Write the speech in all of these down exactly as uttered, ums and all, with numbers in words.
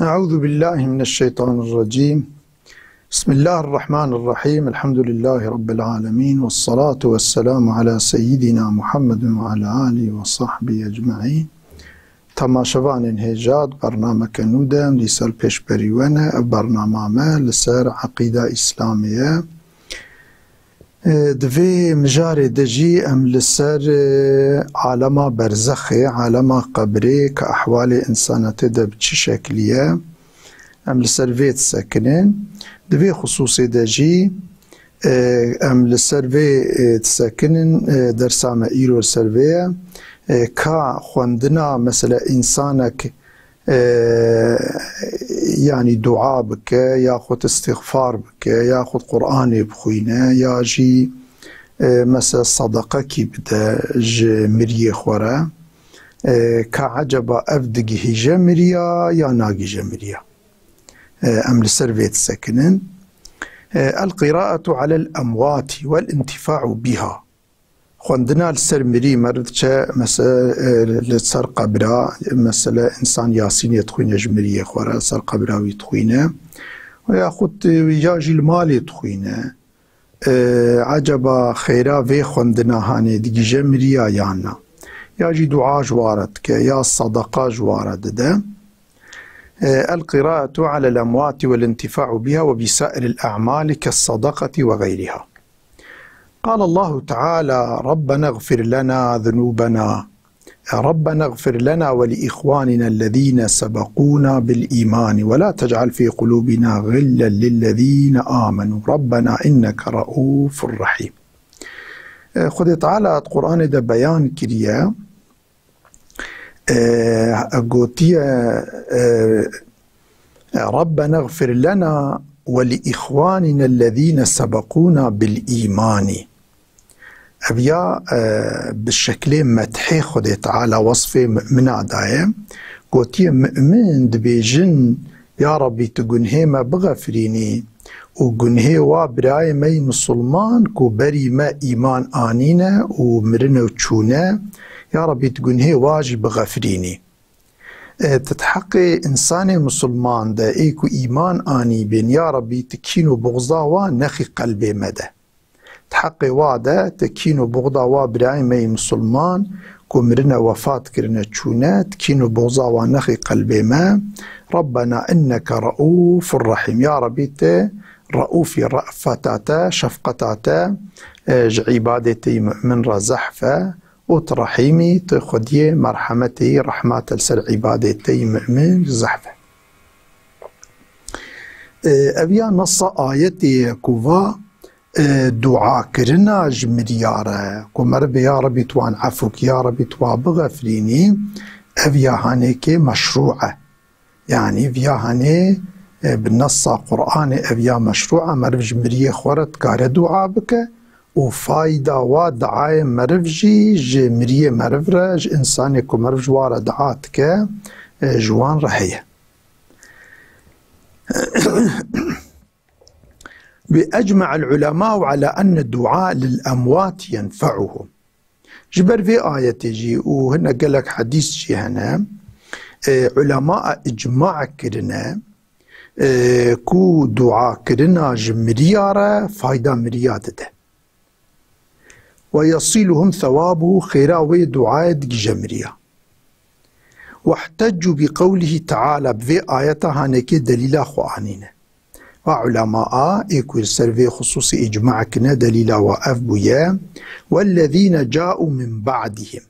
أعوذ بالله من الشيطان الرجيم. بسم الله الرحمن الرحيم. الحمد لله رب العالمين. والصلاة والسلام على سيدنا محمد وعلى آله وصحبه أجمعين. Temaşevanên hêja, di bernameke nû de em dîsa li pêşberî we ne. Ev bernama me li ser eqîda Îslamê ye. E, di vê mijarê de jî em li ser, e, alema berzexê, alema qebrê, ka ehwalê însana tê de bi çi şeklî ye, em li ser vê disekinin. Di vê xisûsê de jî, e, em li ser vê, e, disekinin, e, dersa me îro li ser vê ye. E, ka xwendina, mesela, însanek e, yanî dua bike, yaxud îstîxfar bike, yaxud Qur'anê bixwîne, ya jî, e, mesela sedeqekî bide ji miriyê xwe re, e, ka eceba ev digihîje miriya ya nagihîje miriya? E, em li ser vê disekinin. E, القراءة على الأموات والانتفاع بها. Xwendina li ser mirî, meriv diçe, mese-, e, li ser qebra, mesele, însan Yasînê dixwîne ji miriyê xwe re, li ser qebra wî dixwîne. Û yaxud, e, ya jî li malê dixwîne. E, eceba xêra vê xwendina hanê digihîje miriya yan na? Ya jî dua ji wa re dike, ya sedeqa ji wa re dide. E, القراءة على الأموات والانتفاع بها وبسائر الأعمال كالصدقة وغيرها. قال الله تعالى: ربنا اغفر لنا ذنوبنا، ربنا اغفر لنا ولإخواننا الذين سبقونا بالإيمان ولا تجعل في قلوبنا غلا للذين آمنوا ربنا إنك رءوف رحيم. E, Xwedê Teala di Qur'anê de beyan kiriye, e, gotiye, e, ربنا اغفر لنا ولإخواننا الذين سبقونا بالإيمان. Ev ya, e, bi şeklê methê Xwedê Teala wesfê mumina daye. Gotiye, mumin dibêjin, Ya Rabbî, tu gunhê me bixefirînî û gunhê wa birayê me yî misilman ku berî me îman anîne û mirine û çûne, Ya Rabbî, tu gunhê wa jî bixefirînî. E, tu di heqê însanê misilman de, ê ku îman anîbin, ya Rabbî, tu kîn û buxza wa nexî qelbê me de. Di heqê wa de, tu kîn û buxda wa birayê me yî misilman ku mirine, wefat kirine, çûne, tu kîn û buxza wa nexî qelbê me. Rabbena inneke reûfur rehîm. Ya Rabbî, tu reûfî, re'feta te, şefqeta te, e, ji îbadê te yî mu'min re zehf e. Û tu rehîmî, tu xwediyê merhemetê yî, rehma te li ser îbadê te yî mu'min zehf e. E, ev ya nesa ayetê ye ku va, e, duakirina ji miriya re, ku meriv bê, ya Rebî tu wan efû kî, ya Rebî tu wan bixefirînî, ev ya hanêkê meşrû e. Yanî viya hanê, e, bi nesa Qur'anê ev ya meşrû e, meriv ji miriyê xwe re dikare dua bike û fayda wa duayê meriv jî ji miriyê meriv re, ji însanê ku meriv ji wa re dua dike, e, ji wan re heye. Ve ecme'el ulema'u ala enne dua lil emwat yenfe'uhum. Ji ber vê ayetê jî û hinek gelek hedîs jî hene, e, ulema icma kirine, e, ku duakirina ji miriya re fayda miriya dide. Ve yasiluhum sewabuhu, xêra wê duayê digije miriya. Wehteccu bi qewlihi teala, bi vê ayeta hanekê delîla xwe anîne. Va ulemaa ê ku li ser vê xisûsê îcma kine, delîla wa ev bûye: "Wellezîne câû min ba'dihim."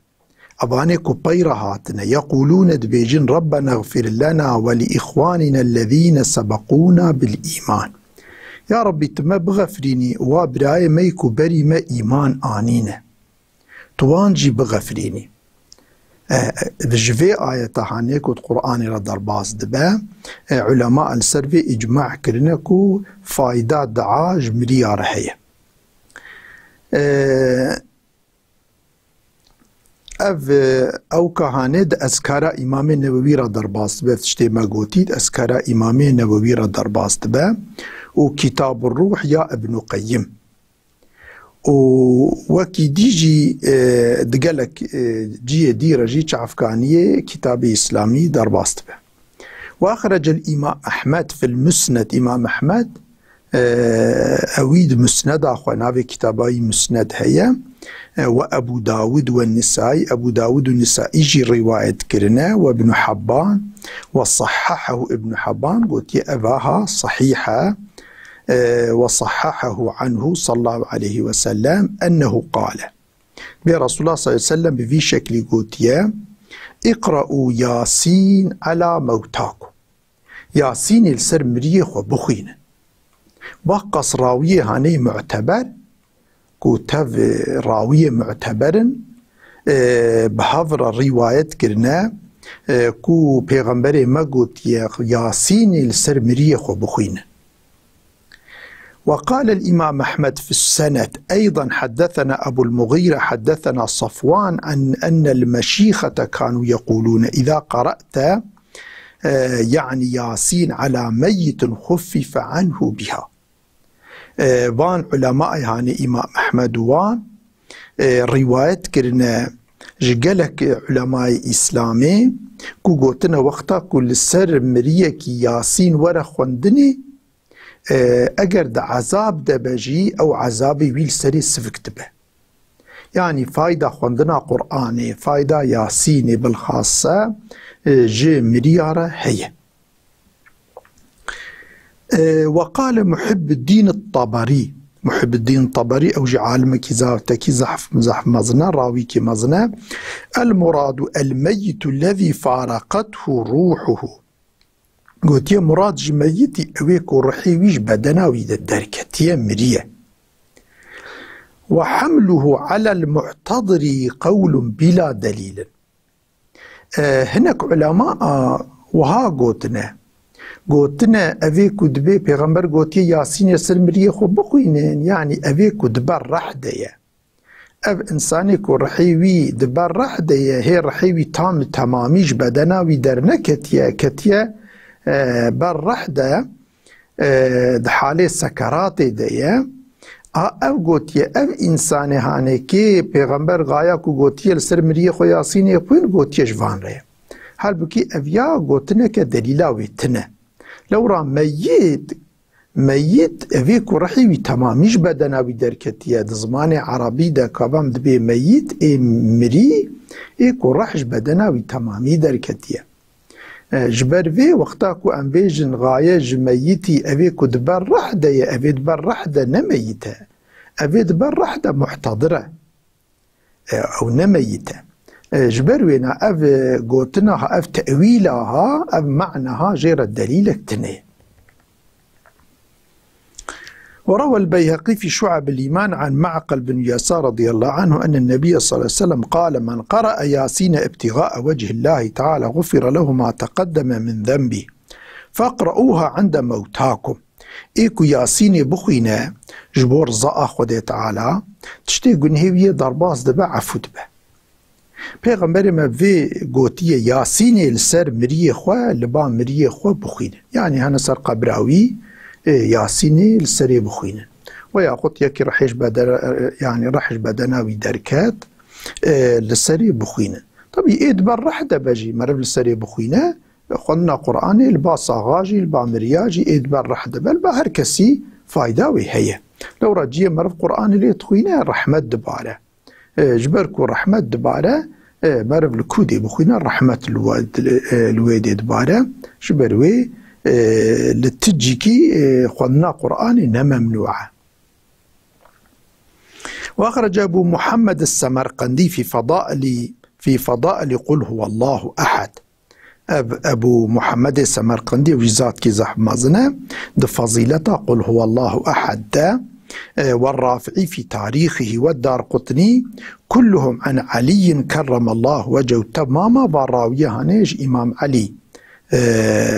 Evanê ku pey re hatine, "Yeqûlûne", dibêjin, "Rabbena ğfir lena we li îxwanîne ellezîne sebeqûna bil îman." Ya Rabbî, tu me bixefirînî, wa birayê me yî ku berî me îman anîne. Tu wan jî bixefirînî. E, e, ji vê ayeta hanê ku di Qur'anê re derbas dibe, e, ulema li ser vê îcma kirine ku fayda dua ji miriya re heye. E, ev, e, ewka hanê di Ezkara Îmamê Newewî re derbas dibe, tiştê me gotî, di Ezkara Îmamê Newewî re derbas dibe û Kitab-ı Ruh ya Ibn Qeyyim. Û wekî dî jî, e, di gelek, e, cihê dî re jî çavkaniyê kitabê îslamî derbas dibe. وأخرج الإمام أحمد في المسند، Îmam Ehmed, e, ewî di Musneda xwe, navê kitaba wî Musned heye, e, ve Ebu Dawud ve Nisai, Ebu Dawud û Nisai jî rîwayet kirine, ve Ibn Hibban, ve sahhahahu Ibn Hibban, gotiye ev aha sahîh e, e, ve sahhahahu anhu sallallahu aleyhi ve sellem ennehu qale. Bê Resulullah sallallahu aleyhi ve sellem bi vî şeklî gotiye, "İqra'u Yasin ala mewtakum." Yasînê li ser miriyê xwe bixwînin. Bak qas rawiyê hanê muteber, ku tev rawiyê muteber in, e, bi hev re rîwayet kirine, e, ku Pêxemberê me gotiye, Yasînê li ser miriyê xwe bixwînin. وقال الإمام أحمد في السند أيضا حدثنا أبو المغيرة حدثنا صفوان عن أن المشيخة كانوا يقولون إذا قرأت، آه، يعني ياسين على ميت خفف عنه بها. آه، van ulemayê hanê Îmam Ehmed û wan, e, rîwayet kirine ji gelek ulemayê Îslamê ku gotine wexta ku li ser miriyekî Yasîn were xwendinê, e, eger di ezab de be jî, ew ezabê wî li serê sivik dibe. Yanî fayda xwendina Qur'anê, fayda Yasînê bilxasse, e, ji miriya re heye. E, وقال محب الدين الطبري. Muhibuddîn Taberi, ew jî alimekî zaf, tekî zehf, zehf mezin e, rawîkî mezin e. "المراد الميت الذي فارقته روحه." Gotiye, murad ji meyitî ew ê ku ruhê wî ji bedena wî de derketiye, miriye. "وحمله على المحتضر قول بلا دليل." E, hinek ulema a wiha gotine. Gotine, evê ku dibê Pêxember gotiye, Yasînê ser miriyê xwe bixwînin, yanî evê ku di ber reh de ye. Ev însanê ku rihê wî di ber reh de ye, hê rihê wî tam li temamî ji bedena wî derneketiye, ketiye, e, ber reh de, e, di halê sekeratê de ye. A ev gotiye, ev însanê hanê kê Pêxember gaya ku gotiye li ser miriyê xwe Yasînê xwîn, gotiye ji van re ye. Halbukî ev ya gotineke delîla wê tune. Lewra meyit, meyit evê ku rihê wî temamî ji bedena wî derketiye. Di zimanê erebî de kavam dibê meyit ê mirî, ê ku rih ji bedena wî temamî derketiye. E, ji ber vê wexta ku em bêjin gaye ji meyitî, evê ku di ber reh de ye, evê di ber reh de ne meyit e. Evê di ber reh de muhtedir e. E, ew ne meyit e. E, ji ber wêna ev, e, gotina ha, ev tewîla ha, ev mana ha jê re delîlek tune ye. وروى البيهقي في شعب الإيمان عن معقل بن يسار رضي الله عنه أن النبي صلى الله عليه وسلم قال: "من قرأ ياسين ابتغاء وجه الله تعالى غفر له ما تقدم من ذنبه، فاقرؤوها عند موتاكم." Ê ku Yasînê bixwîne ji bo riza a Xwedê Teala, tiştê gunhê wî yê derbas dibe, efû dibe. Pêxemberê me vê gotiye, Yasînê li ser miriyê xwe, li ba miriyê xwe bixwînin. Yanî hene ser qebra wî, e, Yasînê li serê bixwînin. We yaxut yekî rihê ji bedere-, yanî rih ji bedena wî derket, e, li serê bixwînin. Tabî ê di ber rih de be jî meriv li serê bixwîne, xwendina Qur'anê li ba saxa jî, li ba miriya jî ê di ber rih de be, li ba her kesî fayda wê heye. Lewra cihê meriv Qur'anê lê dixwîne, rehmet dibare. E, ji ber ku rehmet dibare, e, meriv li ku dê bixwîne, rehmet li we, e, li wê dê dibare. Ji ber wê, e, li ti cîkî, e, xwendina Qur'anê ne memnû e. وأخرج أبو محمد السمرقندي في فضائل، في فضائل قل هو الله أحد. Ev Ebû Muhammedê Semerqendî, wî zatkî zehf mezin e, di Fezîleta Qul Huwallahu Ehad de, e, والرافعي في تاريخه والدارقطني كلهم عن علي كرم الله وجهه. Temama va rawiye hane ji Îmam Elî, e,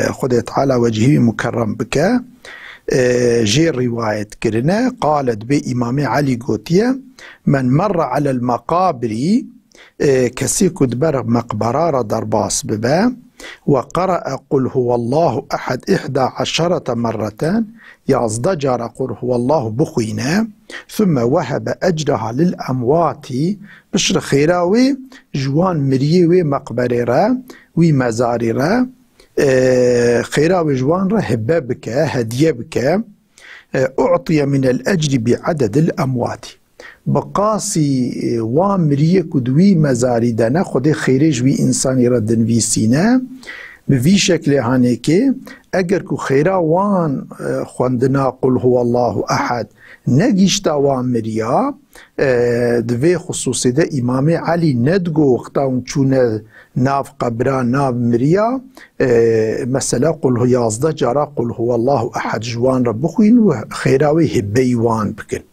Xwedê Teala wecihî wî mukerrem bike, e, jê rîwayet kirine. Qale, dibê Îmamê Elî gotiye, "Men merra alel meqabirî", e, kesê ku di ber meqbera re derbas bibe, "ve qere'e Qul huwallahu ehad ihda eşerete merreten", yazdeh cara Qul huwallahu bixwîne, "thumme wehebe ecreha lil emwatî", piştre xêra wê ji wan miriyê wê meqberê re, wî mezarî re, e, xêra wê ji wan re hibe bike, hediye bike, e, u'tiye minel ecri bi adedil emwati. Bi qasî, e, wan miriyê ku di wî mezarî de ne, Xwedê xêrê ji wî însanî re dinivîsîne. Bi vî şeklê hanêkê, eger ku xêra wan, e, xwendina Qul huwallahu ehad negihîşta wan miriya, e, di vê xisûsê de Îmamê Elî nedigot wexta hûn çûne nav qebra, nav miriya, e, mesela Qul hu-, yazdeh cara Qul huwallahu ehad ji wan re bixwîn û xêra wê hibeyî wan bikin.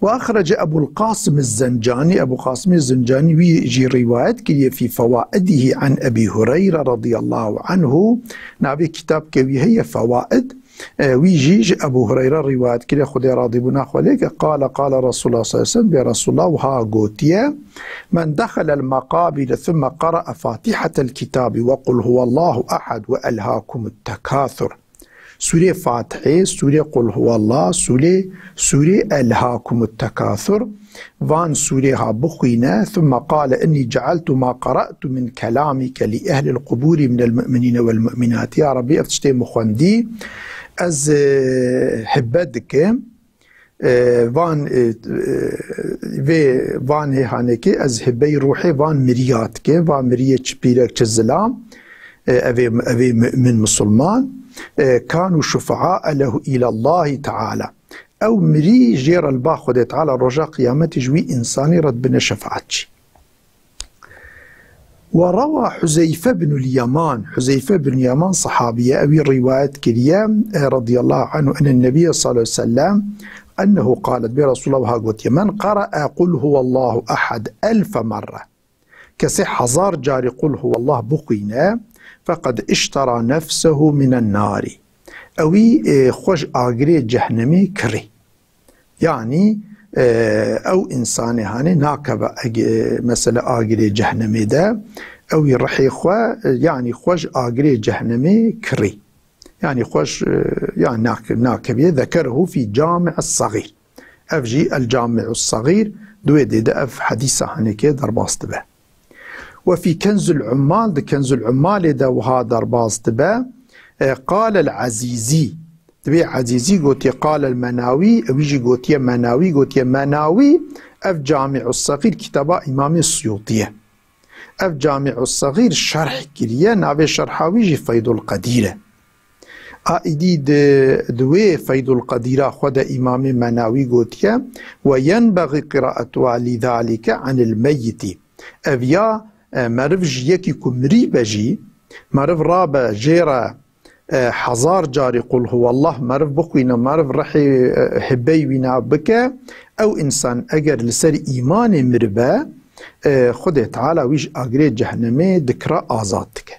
وأخرج أبو القاسم الزنجاني، Ebû Qasimê Zincanî wî jî rîwayet kiriye fî fewaidihi an Ebî Hureyre radiyallahu anhu. Navê kitapke wî heye Fewaid. E, wî jî ji Ebû Hureyre rîwayet kiriye, Xwedê radîbûna xwe lê ke, qale, qale Resulullah sallallahu aleyhi ve sellem, bê Resulullah wiha gotiye, "Men dexelel meqabire thumme qara'a fatihatel kitabi ve qul huwallahu ehad ve elhakumut tekâthur." Sûrê Fatihê, sûrê Qul huwallah, sûrê, sûrê Elhakumut Tekasur, van sûrê ha bixwîne, thumme qale inni cealtu ma qara'tu min kelamike li ehlil quburi minel mu'minine vel mu'minat. Ya Rabbi, ev tiştê min xwendî, ez, e, hibe dikim, e, van, e, e, vê vanê hanekê ez hibey ruhê van miriya dike, van miriyê çi pîrek çi zilam, e, evê, evê mümin musulman, e, kanu şufaa lehu ilallahi teala. Ew mirî jê re li ba Xwedê Teala roja qiyametê ji wî însanî re dibine şefaatçî. Ve rewa Huzeyfe binul Yeman. Huzeyfe bin Yeman sahabiye, ewî rîwayet kiriye, e, radiyallahu anhu, enen Nebiyye sallallahu aleyhi ve sellem, ennehu qalet, bê Resulullah wiha gotiye, "Men qara'a Qul huwallahu ehad elfe merre." Kesê hezar carî Qul huwallah bixwîne, feqed iştera nefsehu minen nari. Ewî, e, xwe ji agirê cehnemê kirî. Yanî, e, ew însanê hanê nakeve eg-, e, mesela agirê cehnemê de, ew ê rihê xwe, e, yanî xwe ji agirê cehnemê kirî. Yanî xwe ji, e, ya nak-, nakeviye, zekerehu fî cami'es sagîr. Ev jî El Cami'us Sagîr, di wê dê de ev hedîsa hanekê derbas dibe. Ve fî Kenzul Ummal, di Kenzul Ummalê de wiha derbas dibe, e, qale El Ezîzî, Dibê Ezîzî gotiye, qale Menawî, ewî jî gotiye Menawî, gotiye Menawî, ev Camî'us Segîr kitaba Îmamê Suyûtî ye. Ev Camî'us Segîr şerh kiriye, navê şerha wî jî Feydul Qedîr e. A îdî di, di wê Feydul Qedîra xwe de Îmamê Menawî gotiye, "Ve yenbexî qiraetuha lî zalîke anil meyyitî." Ev ya, e, meriv ji yekî ku mirî be jî, meriv rabe jê re e, hezar carî Qul huwallah meriv bixwîne, meriv rihê, e, hibey wîna bike, ew însan eger li ser îmanê miribe, e, Xwedê Teala wî ji agirê cehnemê dikira azad dike.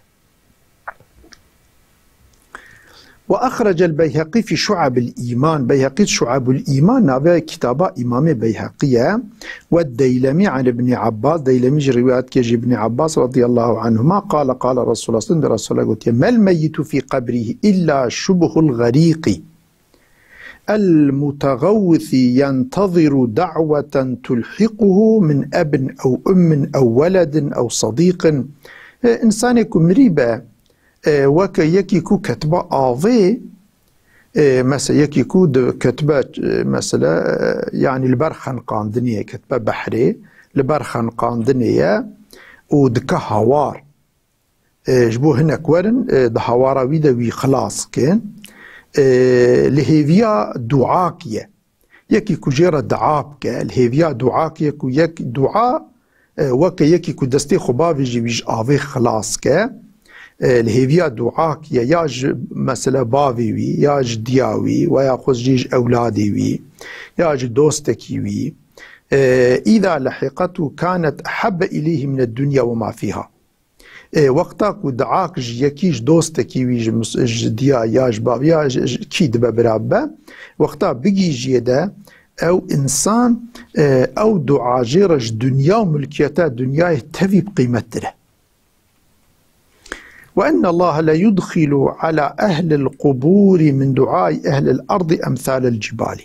Ve exrecel Beyheqî fî Şu'abil Îman. Beyheqî Şu'abul Îman navê kitaba Îmamê Beyheqî ye. Ve Deylemî an Ibnî Abbas, Deylemî jî rîwayet kir ji Ibnî Abbas radiyallahu anhuma, qale, qale Resulullah, sallallahu aleyhi ve sellem, Resulullah gotiye, "Mel meyyitu fî qebrî illa şubuhul gharîqî. El mutegawwisi yenteziru da'weten tulhiquhu min ebn ew ummin ew weledin ew sadîqin." E, însanê ku mirî be, e, weke yekî ku ketiba avê, e, mese-, yekî ku di ketibe, e, mesela, e, yanî li ber xenqandinê ye, ketibe behrê, li ber xenqandinê ye û dike hawar. E, ji bo hinek werin, e, di hawara wî de wî xilas kin. E, li hêviya duakî ye. Yekî ku jê re dua bike, li hêviya duakê ku yek dua, e, weke yekî ku destê xwe bavêjî wî ji avê xilas ke, e, li hêviya duakê ya ji mesela bavê wî, ya ji diya wî, we ya xwe jî ji ewladê wî, ya ji dostekî wî, e, îza lehiqetu kanet ehebbe ileyhi mined dunya ve ma fîha. Ê, wexta ku diak ji yekî, ji dostekî wî, ji mis-, ji diya ya ji bav ya ji, ji kî dibe bira bibe, wexta bigihîjiyê de ew însan, e, ew dua jê re ji dinya û milkiyeta dinyayê tevî bi qîmettir e. Ve innallaha le yudxilu ala ehlil quburi min duai ehlil ardi emsalel cibali.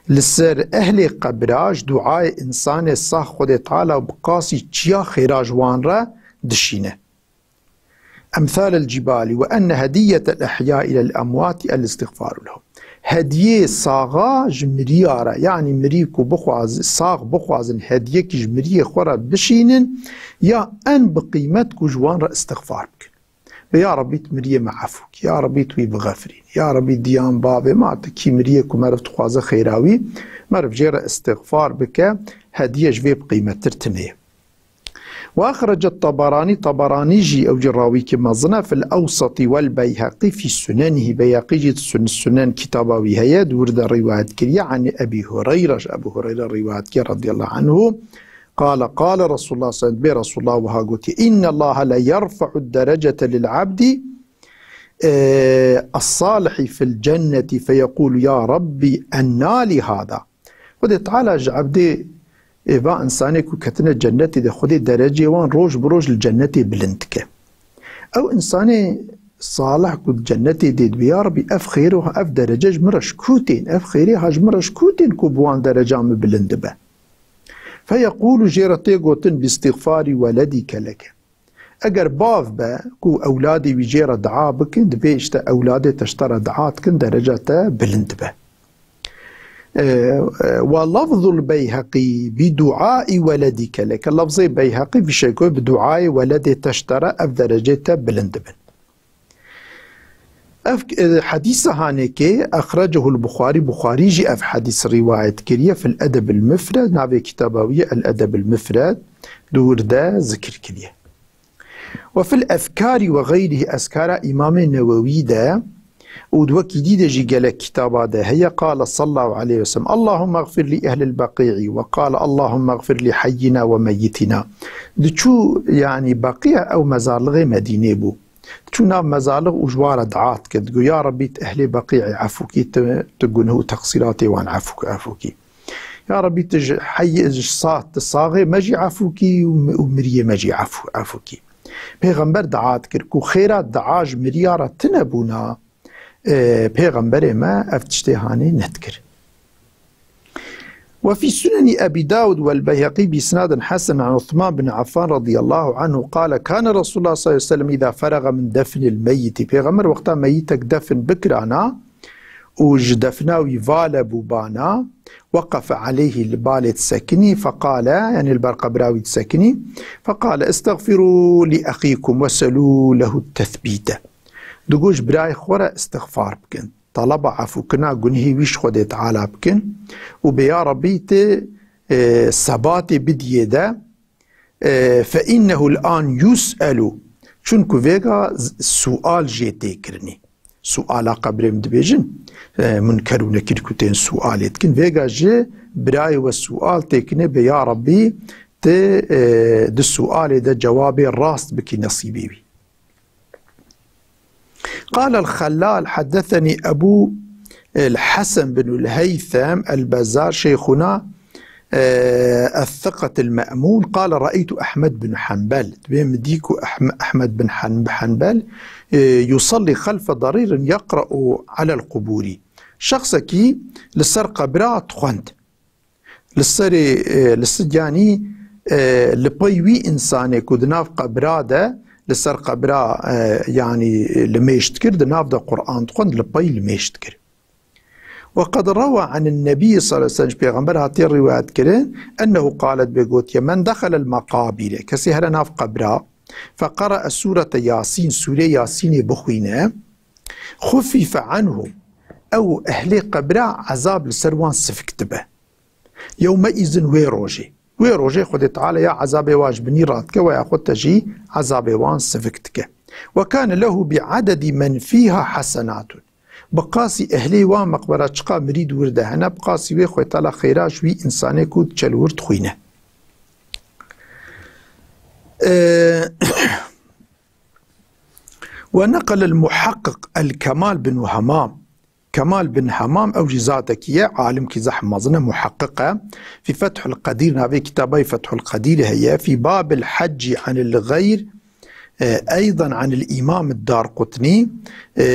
Li ser ehlê qebra ji duayê insanê sax Xwedê Teala bi qasî çiya xêra ji wan re dişîne. Emsal el cibali ve enne hediyet el ihya ile el emwati el istiğfaru lehum. Hediyê saxa ji miriya re, yanî mirî ku bixwaz-, sax bixwazin hediyekî ji miriyê xwe re bişînin, ya en bi qîmet ku ji wan re istiğfar bikin. Ve ya Rabbî tu miriyê me efû kî, ya Rabbî tu wî bixefirîn, ya Rabbî diyan bavê ma tu kî miriyê ku meriv dixwaze xêra wî, meriv jê re istiğfar bike, hediye ji vê bi qîmettir tune ye. Ve axrecet Taberanî, Taberanî jî ew jî rawîkî mezin e, fil Ewsatî wel Beyheqî fî Sunenihî, Beyheqî jî di Sun-, Sunen kitaba wî heye, di wir de rîwayet kiriye, anî Ebî Hureyre, ji Ebû Hureyre rîwayet kiriye radiyallahu anhu, qale, qale Resulullah sallallahu aleyhi ve sellem, bê Resulullah wiha gotiye, innallaha le yerfe'u derecete lil abdi, e, es-salihi fil cenneti feyequlu ya Rabbi enna li hada. Xwedê Teala ji ebdê, ê, va insanê ku ketine cennetê de Xwedê derecê wan roj bi roj li cennetê bilind dike. Ew insanê salih ku di cennetê dê dibê, ya Rabbî, ev xêr û ev derece ji min re ji ku tên, ev xêrê ha ji min re ji ku tên ku bi wan dereca min bilind dibe? Feyeqûlu, jê re tê gotin, bîstîxfarî weledîke leke. Eger bav be ku ewladê wî jê re dua bikin, dibê işte ewladê te ji te re dua dikin, dereca te bilind dibe. E, e, ve lafzul Beyheqî bi duaî weledîke leke. Lafzê Beyheqî vî şekoyê bi duayê weledê te ji te re ev derecê te bilind dibin. Ev, e, hedîsa hanekê, exrecehul Buxarî, Buxarî jî ev hedîs rîwayet kiriye, fil Edebil Mifred, navê kitaba wî ye El Edebil Mifred, di wir de zikir kiriye. Ve fil Ezkarî ve xeyrihî, Ezkara Îmamê Newewî de û di wekî dî de jî gelek kitaba de heye, qale sallallahu aleyhi ve sellem, Allahümme gfir li ehlil Beqî'î ve qale Allahümme gfir li heyyina ve meyyitina. Diçû, yanî Beqî ew mezarlixê Medînê bû. Çû nav mezarlix û ji wa re dua dikir. Digot, ya Rabbî, tu ehlê Beqî'ê efû kî, tu, tu guneh û teqsîratê wan efû, efû kî. Ya Rabbî, tu ji heyê, ji sa-, tu saxê me jî efû kî û mi-, û miriyê me jî efû, efû kî. Pêxember dua dikir ku xêra dua ji miriya re tune bûna, e, pêxemberê me ev tiştê hanê nedikir. وفي سنن أبي داود والبيهقي بإسناد حسن عن عثمان بن عفان رضي الله عنه قال: كان رسول الله صلى الله عليه وسلم إذا فرغ من دفن الميت، Pêxember wexta meyitek defn bikirana û ji defna wî vala bû bana, وقف عليه، li balê disekinî, فقال، yanî li ber qebra wî disekinî, فقال: استغفروا لأخيكم وسلوا له التثبيت. Digot, ji birayê xwe re istixfar bikin. Taleba efûkirina gunehê wî ji Xwedê Teala bikin û bê ya Rabbî tu, e, sebatê bidiyê de, e, فإنه الآن يسأل. Çunku vêga z-, sual jê tê kirinî. Suala qebrê min dibêjin, e, Munker û Nekîr ku tên sualê dikin. Vêga ji birayê we sual tê kirinê bê ya Rabbî tu, e, di sualê de cewabê rast bikî nesîbê wî. قال الخلال: حدثني أبو الحسن بن الهيثم البزار شيخنا، آه، الثقة المأمون، قال: رأيت أحمد بن حنبل، dibê min dî ku Ehm-, Ehmed bin Han-, Hanbel, e, يصلي خلف ضرير يقرأ على القبور. Şexsekî li ser qebra dixwend. Li serê, e, li sicanî, e, li pey wî însanê ku di nav qebra de, li ser qebra, e, yanî li mêj dikir, di nav de Quran dixwend, li pey li mêj dikir. وقد روى عن النبي صلى الله عليه وسلم، ji Pêxember hatiye rîwayet kirin, أنه قال، dibê gotiye, من دخل المقابر، kesê here nav qebra, فقرأ سورة ياسين، sûrê Yasînê bixwîne, خفف عنه، ew ehlê qebra ezab li ser wan sivik dibe. يومئذ، wê rojê. Wê rojê Xwedê Teala ya ezabê wan ji binî radike, we ya xwe te jî ezabê wan sivik dike. وكان له بعدد من فيها حسنات. Bi qasî ehlê wan meqbera çiqa mirî di wir de hene, bi qasî wê Xwedê Teala xêra ji wî însanê ku diçe li wir dixwîne. Ee, ونقل المحقق الكمال بن همام. Kemal bin Hemam, ew jî zatekî ye, alimkî zehf mezin e, muheqiq e. Fî Fethul Qedîr, navê kitaba wî Fethul Qedîr heye. Fî Babil Heccî Anil Xeyr, E, eydan anil Îmam Darqutnî, e,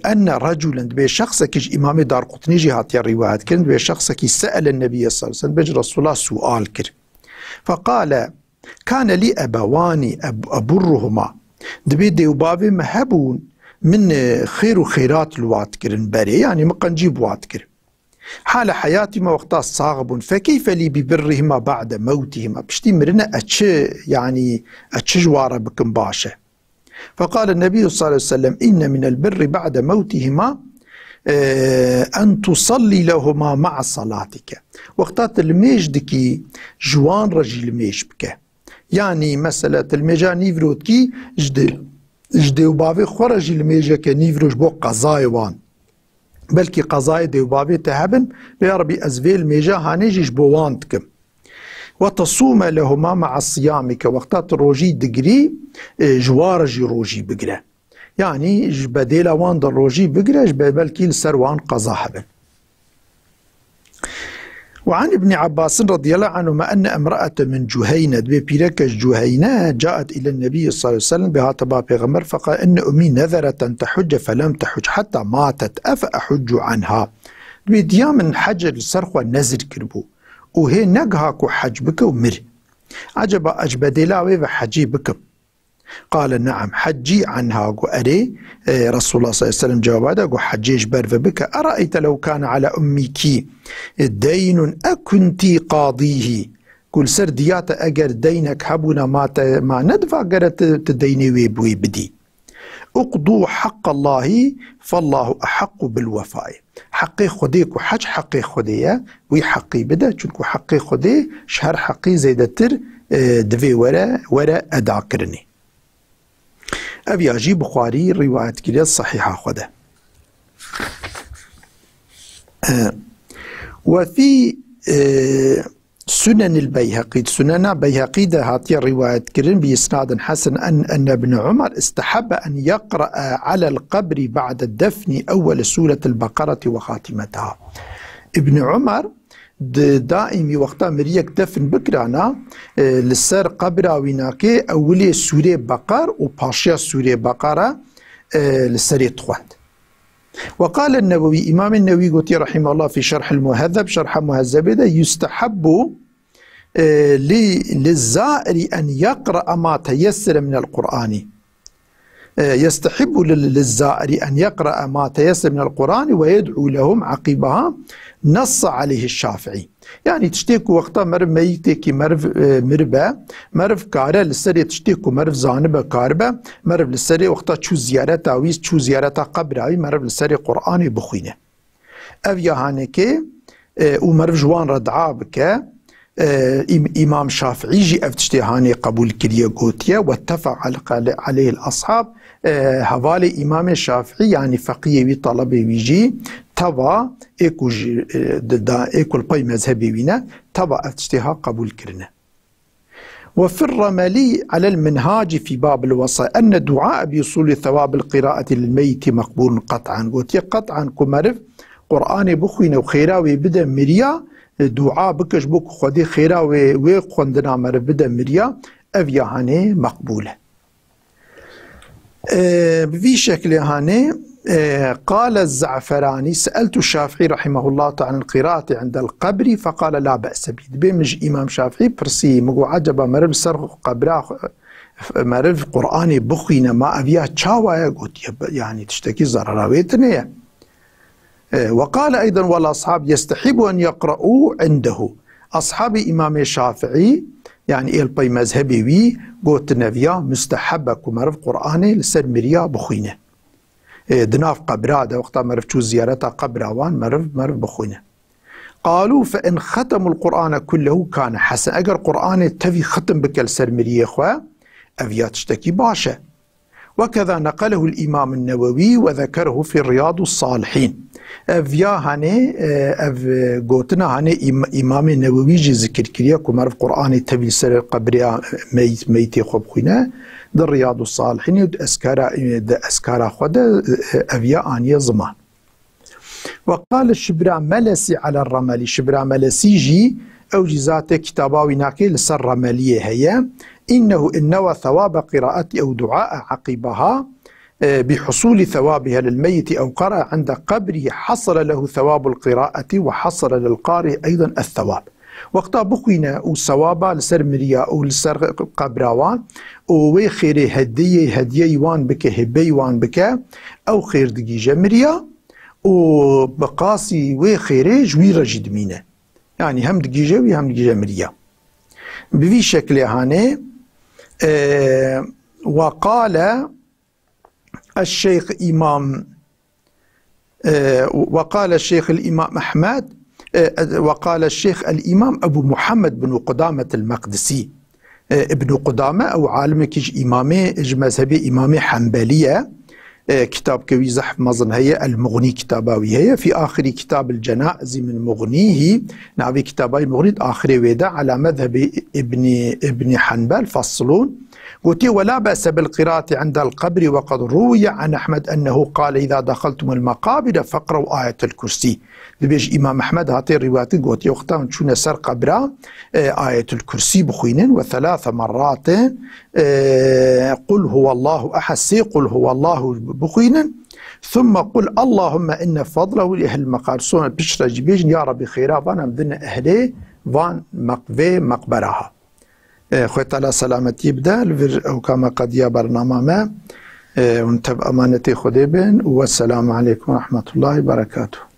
enne reculen, dibê şexsekî ji Îmamê Darqutnî jî hatiye rîwayet kirin, dibê şexsekî se'ele Nebiyye sallallahu aleyhi ve sellem, dibê ji Resûla sual kir. Feqale, kane lî ebewanî eb-, eburruhuma. Dibê dê û bavê me hebûn, min, e, xêr û xêrat li wan dikirin berê, yanî min qencî bi wan dikir. Hale heyatî me wexta sax bûn. Fekeyfe lî bi birrihima ba'de mewtihima. Piştî mirine e çi, yanî e çi ji wan re bikim baş e? Feqale Nebiyyu sallallahu aleyhi ve sellem, inne minel birri ba'de mewtihima, e, en tusallî lehuma ma'a salatike. Wexta tu limêj dikî, ji wan re jî limêj bike. Yanî, mesela, tu limêja nîvro dikî, ji dê, ji dê û bavê xwe re jî limêjeke nîvro ji bo qezayê wan. Belkî qezayê dê û bavê te hebin, lê ya Rebî ez vê limêja hanê jî ji bo wan dikim. Ve tesûme lehuma ma'a siyamike, wexta tu rojî digirî, e, ji wan re jî rojî bigire. Yanî ji bedêla wan de rojî bigire, ji be-, belkî li ser wan qeza hebin. Ve an Îbnî Abbasîn radiyallahu anhuma enne imraete min Cuheyne, dibê pîreke ji Cuheyne, caet îlen Nebiyyi sallallahu aleyhi ve sellem, bê hate ba Pêxember, feqal inne ummî nezeret en tehucce felem tehuc hetta matet, efe ehuccu anha. Dibê diya min hece li ser xwe nezir kiribû û hê negiha ku hec bike û mir. Eceba ez ji bedêla wê ve hecê bikim? Qale, ne'am, heccî anha, got, erê, e, Resulullah sallallahu aleyhi ve sellem cewaba da, got, hecê ji ber ve bike. Eraeyte lew kana ala ummiki deynun ekuntî qadîhî. Got, li ser diya te eger deynek hebûna ma te, ma nediva gere tu, tu deynê wê bi wê bidî. Uqdû haqqallahî fallahu ehaqqu bil wefayê. Heqê Xwedê ku hec heqê Xwedê ye, wî heqî bide, çunku heqê Xwedê ji her heqî zêdetir, e, divê were, were edakirinê. Ev ya jî Buxarî rîwayet kiriye sehîha xwe de. E, we fî, e, Sunenil Beyheqî, Sunena Beyheqî de hatiye rîwayet kirin bi isnadin hesen en, enne Ibn Umar istehebbe en yeqra'a alel qebri ba'de defni ewwele suretil Beqereti ve hatimetaha. Ibn Umar di daîmî wexta miriyek defn bikirana, e, li ser qebra wî nakê ewilê sûrê Beqer û paşiya sûrê Beqera, e, li serê dixwend. Ve qale Newewî, Îmamê Newî gotiye rahimehullah fî Şerhil Muhezeb, Şerha Muhezebê de, yustehebbu, e, li, li zairi en yeqra ma teyessere minel Qur'ani. E, yestehibbu lil, lil zairi en yeqra ma teyessere minel Qur'ani ve yed'u lehum aqibaha, nassa aleyhi Şafii. Yanî tiştê ku wexta meriv meyîtêkî meriv, e, miribe, meriv kare li serê tiştê ku meriv zanibe karibe, meriv li serê wexta çû ziyareta wî, çû ziyareta qebra wî, meriv li serê Qur'anê bixwîne. Ev ya hanekê, e, û meriv ji wan re dua bike, e, Îm-, Îmam Şafîî jî ev tiştê hanê qebûl kiriye, gotiye, "Wettefeq ale-, aleyhil ashab", e, hevalê Îmamê Şafîî, yanî feqiyê wî, talebê wî jî, teva ê ku ji, e, di da, ê ku li pey mezhebê wî ne, teva ev tiştê ha qebûl kirine. Ve fir Remelî alel minhacî fî babil wesaya enne dua bi usûlî sewabil qiraetî lil meyyitî meqbûlun qet'an. Gotiye qet'an ku meriv Qur'anê bixwîne û xêra wê bide miriya, e, dua bike ji bo ku Xwedê xêra wê, wê xwendina meriv bide miriya, ev ya hanê meqbûl e. E, bi vî şeklê hanê, e, qale Ze'feranî, se'eltu Şafîî rahimehullahu teala anil qiraati indel qebri, feqale la be'se bî. Dibê min ji Îmam Şafîî pirsî, min got, eceba meriv li ser qebra xwe, meriv Qur'anê bixwîne, ma ev ya çawa ye? Gotiye, yanî tiştekî zerera wê tune ye. E, ve qale eyden vel ashab yestehîbu en yeqra'û indehu. Ashabê Îmamê Şafîî, yanî ê li pey mezhebê wî, gotine viya musteheb e ku meriv Qur'anê li ser miriya bixwîne. E, di nav qebra de, wexta meriv çû ziyareta qebra wan, meriv, meriv bixwîne. Qalû fe in xetemul Qur'ane kullehu kane hesen. Eger Qur'anê tevî xitim bike li ser miriyê xwe, ev ya tiştekî baş e. Wekeza neqelehul Îmam Newewî ve zekerehu fî Riyadus Salihîn. Ev ya hanê, e, ev, e, gotina hanê Îm-, Îmamê Newewî jî zikir kiriye ku meriv Qur'anê tevî li ser qebriya meyt, meytê xwe bixwîne. Di Riyadus Salihînê û di eskara, di eskara xwe de, e, ev ya aniye ziman. Ve qale Şibra Melesî ala Remelî. Şibra Melesî jî Ew jî zatê kitaba wî nakê li ser Remeliyê heye. إنه إن نوى ثواب قراءة أو دعاء عقبها، e, بحصول ثوابها للميت أو قرأ عند قبره حصل له ثواب القراءة وحصل للقارئ أيضا الثواب. Wexta bixwîne û sewaba li ser miriya û li ser qebra wan û wê xêrê hediyê, hediyeyî wan bike, hêbeyî wan bike, ew xêr digihîje miriya û bi qasî wê xêrê ji wî re jî dimîne. Yanî hem digihîje wî hem digihîje miriya. Bi vî şeklê hanê, e, وقال الشيخ إمام، e, وقال الشيخ الإمام أحمد، e, وقال الشيخ الإمام أبو محمد بن قدامة المقدسي. E, Ibn Qudame ew alimekî ji îmamê, ji mezhebê îmamê Hembelî ye. E, kitabke wî zehf mezin heye, El Muxnî kitaba wî heye. في آخر كتاب الجنائز من مغنيه، navê kitaba wî Muxnî, axirê wê de على مذهب ابن، ابن حنبل فصل. Gotiye: ولا بأس بالقراءة عند القبر، وقد روي عن أحمد أنه قال: إذا دخلتم المقابر فاقرؤوا آية الكرسي. Dibêje Îmam Ehmed hatê rîwayet kirin, gotiye: Wexta hûn çûne ser qebra, e, Ayetul Kursî bixwînin, وثلاث مرات، e, قل هو الله أحد، sê قل هو الله bixwînin. ثم قل اللهم إن فضله لأهل المقابر. Sonra piştre jî bêjin: Ya Rabbî, xêra van em dine ehlê van mek-, vê meqbera ha. E, Xwê Teala selametiyê bide. Li vir ewka me qediya bernama me. E, hûn tev emanetê Xwedê bin û wesselamu aleykum ve rahmetullahi ve berekatuhu.